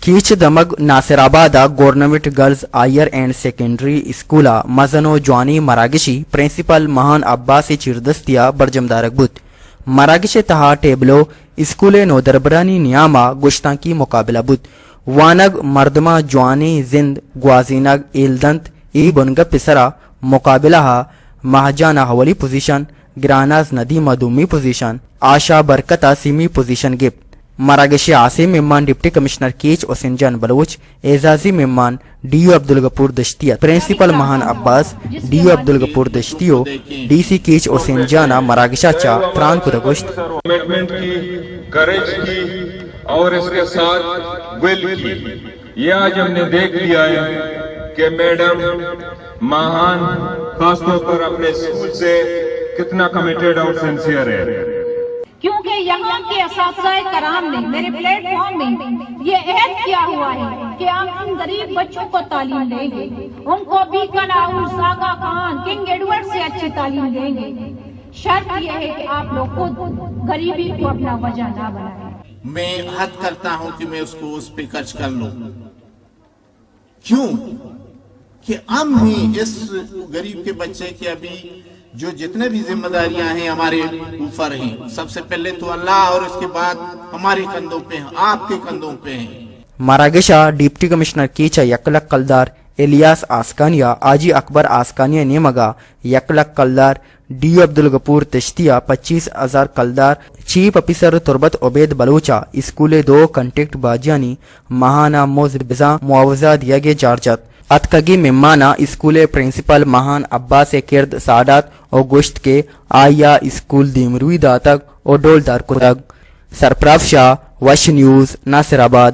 کیچ دمگ ناصر آباد ء government girls higher and secondary school ء مزن و جوانیں مراگشی پرنسپل مہان عباس ء چیردستی ء برجم دارگ بوت۔ مراگش ء تہا ٹیبلو، اسکول ء نودربرانی نیام ء گشتانکی مقابلہ بوت۔ وانگ مردماں جوانیں زند گوازینگ ہیل دنت، اے بنگپ ء سرا مقابلہ ء مہجان ء اولی پوزیشن، گراناز ندیم ء دومی پوزیشن، آشا برکت ء سیمی پوزیشن گپت۔ مراگش ء ہاسیں مہمان ڈپٹی کمشنر کیچ حسین جان بلوچ، اعزازی مہمان ڈی او عبدالغفور دشتی ات۔ پرنسپل مہان عباس، ڈی او عبدالغفور دشتی و ڈی سی کیچ حسین جان ء مراگش ء چہ تران کت ء گوشت۔ کمٹمنٹ کی، کریج کی اور اس کے ساتھ ول کی۔ یہ آج ہم نے دیکھ لیا ہے کہ میڈم ماہان خاص طور پر اپنے اسکول سے کتنا کمیٹڈ اور سنسیئر ہے۔ کیونکہ یہاں کے اساتذہ کرام نے میرے پلیٹ فارم میں یہ عہد کیا ہوا ہے کہ ہم ان غریب بچوں کو تعلیم دیں گے، ان کو بیکن ہاؤس، آغا خان، کنگ ایڈورڈ سے اچھی تعلیم دیں گے۔ شرط یہ ہے کہ آپ لوگ خود غریبی کو اپنا وجہ نہ بنائیں۔ میں عہد کرتا ہوں کہ میں اس کو اس پہ خرچ کر لوں۔ کیوں کہ ہم ہی اس غریب کے بچے کے ابھی جو جتنے بھی ذمہ داریاں ہیں ہمارے اوپر ہیں، سب سے پہلے تو اللہ اور اس کے بعد ہمارے کندھوں پہ ہیں، آپ کے کندھوں پہ ہیں۔ مراگش ء ڈپٹی کمشنر کیچ ء یک لکھ کلدار، الیاس آسکانی ء حاجی اکبر آسکانی ء نیمگ ء یک لکھ کلدار، ڈی عبدالغفور دشتی ء پچیس ہزار کلدار، چیف آفیسر تربت عبید بلوچ ء اسکول ء دو کنٹیکٹ باجیانی ماہانہ مزد بزاں معاوضہ دیگ ء جار جت۔ اتکگیں مہماناں اسکول ء پرنسپل ماہان عباس ء کرد ساڑات و گوشت کہ آئی ء اسکول دیمروی داتگ و ڈولدار کتگ۔ سرفراز شاہ، وش نیوز، ناصر آباد۔